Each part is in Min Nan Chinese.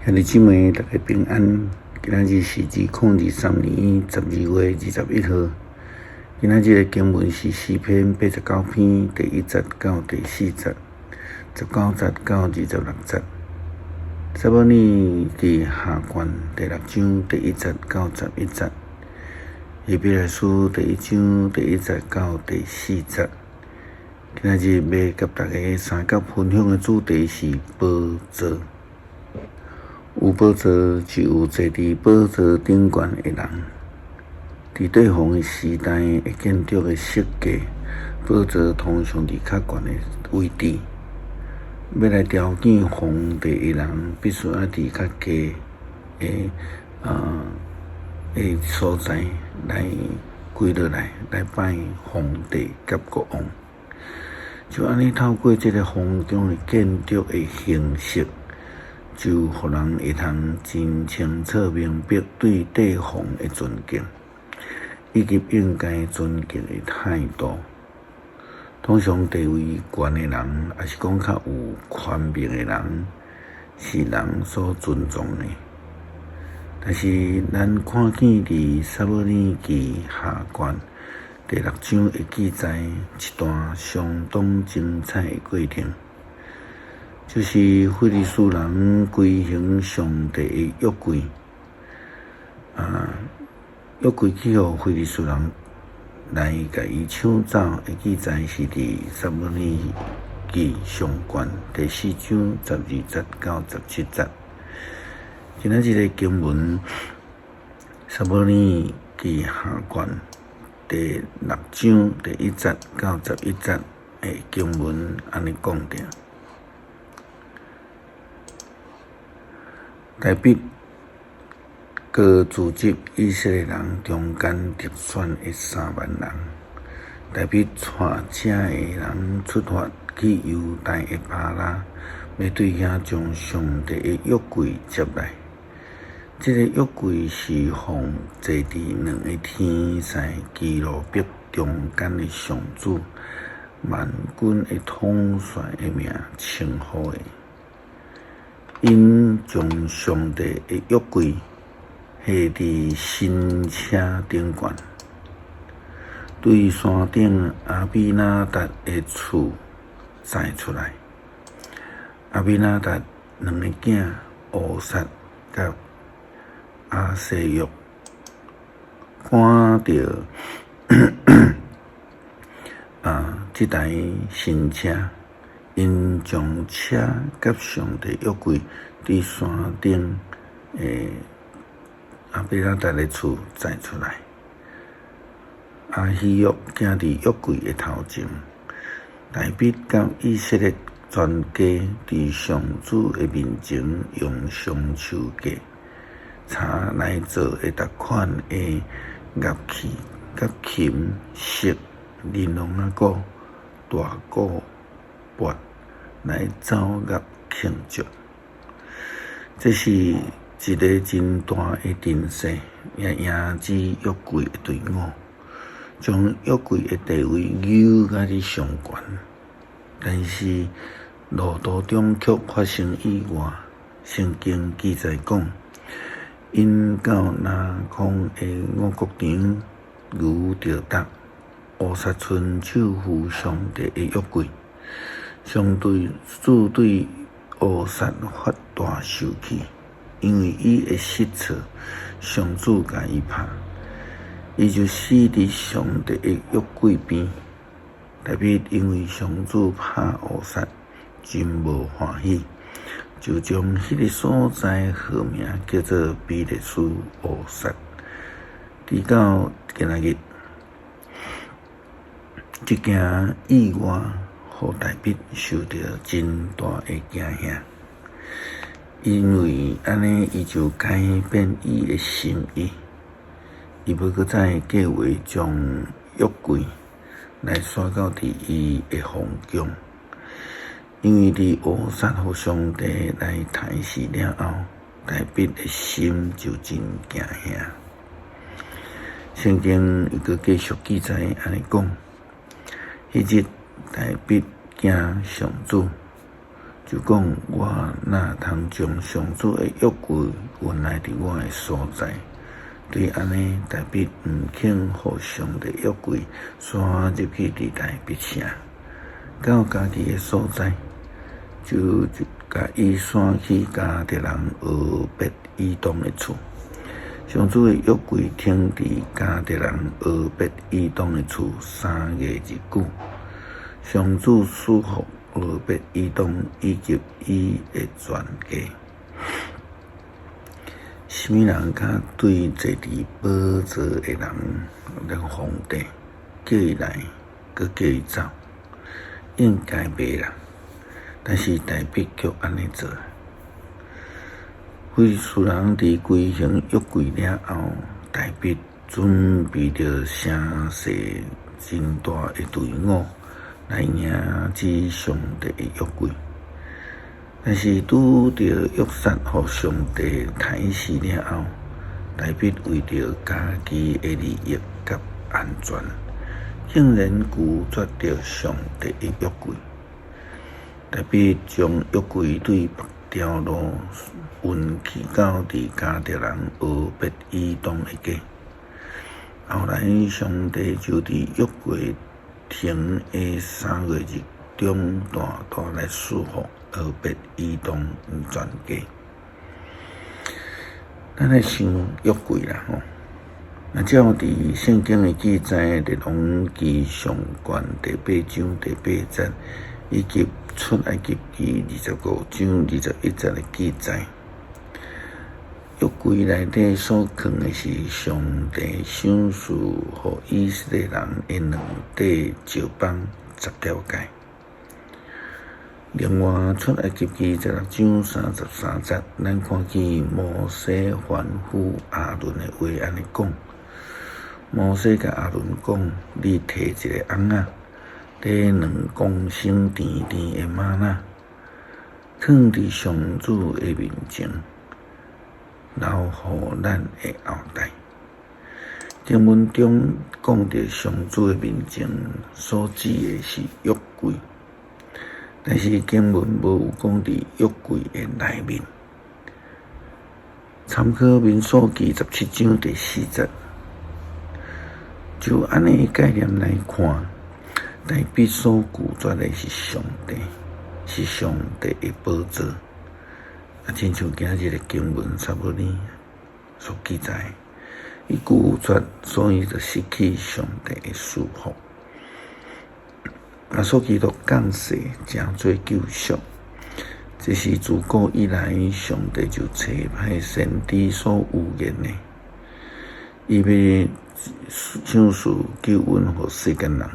兄弟姊妹，大家平安。今仔日是2023年12月21號。今仔日的經文是詩篇89篇第1節到第4節，19節到26節。撒母耳記下卷第六章第1節到11節。希伯來書第一章第1節到第4節。今仔日欲佮大家相佮分享的主題是寶座。有寶座就有坐佇寶座頂懸的人。佇帝王的時代的建築的設計，寶座通常佇較懸的位置。欲來朝見皇帝的人，必須愛佇較低的所在來跪落來，來拜皇帝佮國王。就按呢透過這个皇宮的建築的形式，就予人會通真清楚明白對帝王的尊敬，以及應該尊敬的態度。通常地位懸的人，抑是講較有權柄的人，是人所尊重的。但是咱看見佇撒母耳記下卷第六章的記載一段相當精彩的過程，就是非利士人規行上帝的約櫃，約櫃去予非利士人來共伊搶走的記載是佇撒母耳記上卷第四章12節到17節。今仔日的經文，撒母耳記下卷第六章第1節到11節的經文按呢講著。大衛閣組織以色列人中間特選的3萬人，大衛帶遮的人出發去猶大的巴拉，欲對遐將上帝的約櫃接來。這个約櫃是奉坐佇兩个天使基路伯中間的上主萬軍的統帥的名稱呼的。𪜶將上帝的約櫃下佇新車頂懸，對山頂亞比拿達的厝載出來。亞比拿達兩个囝烏撒佮亞希約趕著這台新車，𪜶將車佮上帝約櫃佇山頂的亞比拿達的厝載出來。亞希約行佇約櫃的頭前，大衛佮以色列全家佇上主的面前用松樹莢柴來做的逐款的樂器，佮琴、瑟、琳琅仔鼓、大鼓、鈸來奏樂慶祝。這是一个真大的陣勢，也迎接約櫃的隊伍，將約櫃的地位扭甲咧上懸。但是路途中卻發生意外。聖經記載講，𪜶到拿空的五穀場，牛著觸，烏撒伸手扶上帝的約櫃，上帝主對烏撒發大受氣，因為伊的失錯，上主共伊拍，伊就死佇上帝的約櫃邊。大衛因為上主拍烏撒，真無歡喜，就將彼个所在號名叫做比勒斯烏撒。直到今仔日，這件意外予大衛受著真大的驚嚇，因為按呢，伊就改變伊的心意，伊無閣再計劃將約櫃來徙到佇伊的皇宮，因為佇烏撒予上帝來刣死了後，大衛的心就真驚嚇。聖經又閣繼續記載按呢講，彼日大衛驚上主，就講，我若通將上主的約櫃運來佇我的所在。對按呢，大衛毋肯予上帝約櫃徙入去佇大衛城，到家己的所在，就共伊徙去迦特人俄別以東的厝。上主的約櫃停佇迦特人俄別以東的厝3月日久。上主賜福俄別以東以及伊的全家。啥物人敢對坐佇寶座的人，那個皇帝叫伊來，閣叫伊走，應該袂啦。但是大衛卻按呢做。非利士人佇歸還約櫃了後，大衛準備著聲勢真大的隊伍來迎接上帝的約櫃。但是拄著約瑟予上帝刣死了後，大衛為著家己的利益佮安全，竟然拒絕著上帝的約櫃。大衛將約櫃對別條路運去到佇迦特人俄別以東的家。後來，上帝就佇約櫃停的3月日中，大大來賜福俄別以東全家。咱來想約櫃啦吼，若照佇聖經的記載，列王紀上卷第八章第八節，以及出埃及記25章21節的記載，約櫃內底所囥的是上帝賞賜予以色列人的兩塊石板十條誡。另外，出埃及記16章33節，咱看見摩西吩咐亞倫的話按呢講：摩西共亞倫講，你提一个甕仔，提2公升甜甜的嗎哪，囥佇上主的面前，留予咱的後代。經文中講著上主的面前所指的是約櫃。但是經文無有講佇約櫃的內面。參考民數記17章第4節，就按呢概念來看，大衛所拒絕的是上帝，是上帝的寶座。啊，親像今日的經文差不多所記載，伊拒絕，所以就失去上帝的賜福。耶穌基督降世，成做救贖，這是自古以來上帝就差派先知所預言的。伊欲賞賜救恩予世間人，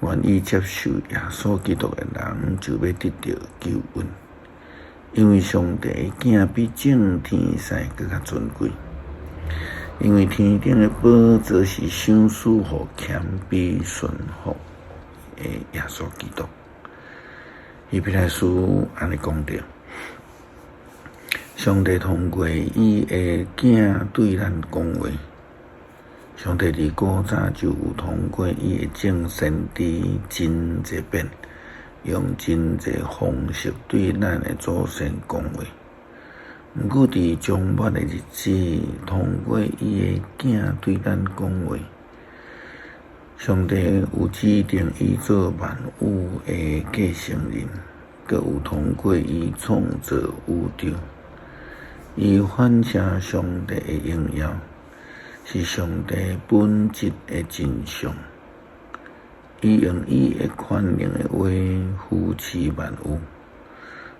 願意接受耶穌基督的人，就欲得著救恩。因為上帝的囝比眾天使閣較尊貴，因為天頂的寶座是賞賜予謙卑順服的耶穌基督。希伯來書按呢講著，上帝通過伊的囝對咱講話。上帝佇古早就有通過伊的眾先知真濟遍，用真濟方式對咱的祖先講話。毋過佇終末的日子，通過伊的囝對咱講話。上帝有指定伊做萬有的繼承人，閣有通過伊創造宇宙。伊反射上帝的榮耀，是上帝本質的真相。伊用伊的權能的話扶持萬有，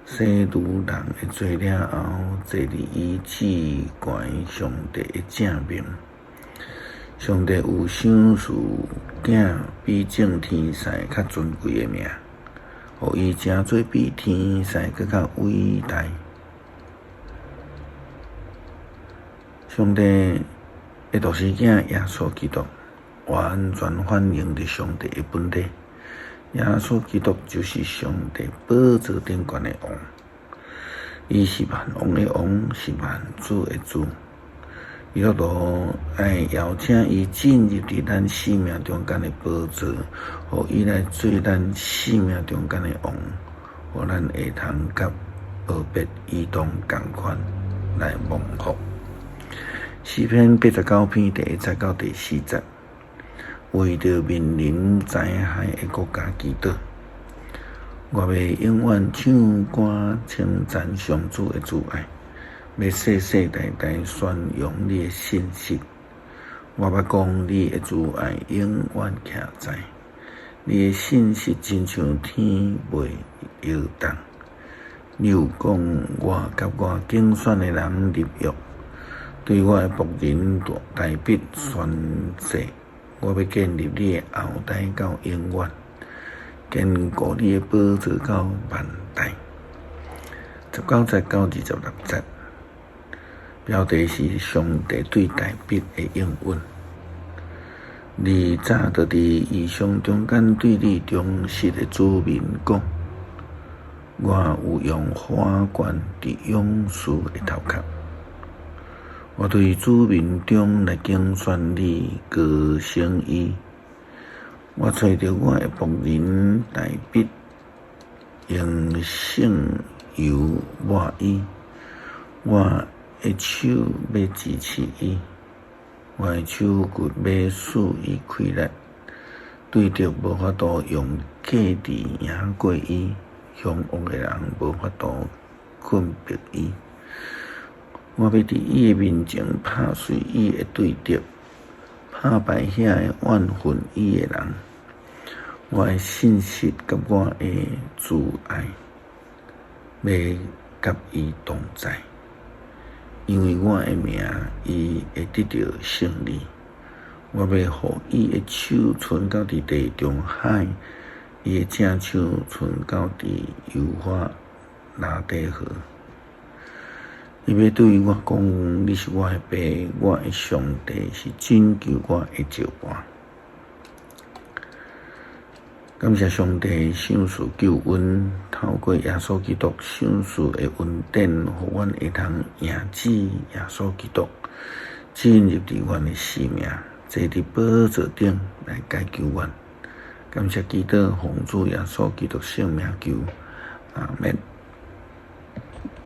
洗除人的罪了後，坐佇伊至懸上帝的正面。上帝有賞賜囝比眾天使較尊貴的名，予伊成做比天使閣較偉大。上帝的獨生囝耶穌基督，完全反映著上帝的本體。耶穌基督就是上帝寶座頂懸的王，伊是萬王的王，是萬主的主。基督徒愛邀請伊進入佇咱生命中間的寶座，予伊來做咱生命中間的王，予咱會通佮伯別伊東仝款來蒙福。詩篇89篇第1節到第4節，為著面臨災害的國家祈禱。我欲永遠唱歌稱讚上主的慈愛，欲世世代代宣揚你的信實。我欲講你的慈愛永遠徛在，你的信實親像天袂搖動。你有講我佮我揀選的人立約，對我的僕人大衛宣誓，我欲建立你的後代到永遠，堅固你的寶座到萬代。19節到26節，標題是上帝對大衛的應允。你早就佇異象中間對你忠實的子民講，我有用花冠佇勇士的頭殼。我對子民中來揀選你，膏升伊。我揣著我的僕人大衛，用聖油抹伊，我的手欲支持伊，我的手骨欲賜伊氣力，對敵無法度用計字贏過伊，兇惡的人無法度困迫伊。我欲佇伊的面前拍碎伊的對敵，拍敗遐个怨恨伊的人。我的信實佮我的慈愛，欲佮伊同在，因為我的名，伊會得著勝利。我欲予伊的手伸到佇地中海，伊的正手伸到佇幼發拉底河。伊欲對我講：你是我的爸，我的上帝是拯救我的石磐。感謝上帝賞賜救恩，透過耶穌基督賞賜的恩典，予阮會通認主耶穌基督進入佇阮的生命，坐佇寶座頂來解救阮。感謝基督，奉主耶穌基督聖名求，阿們。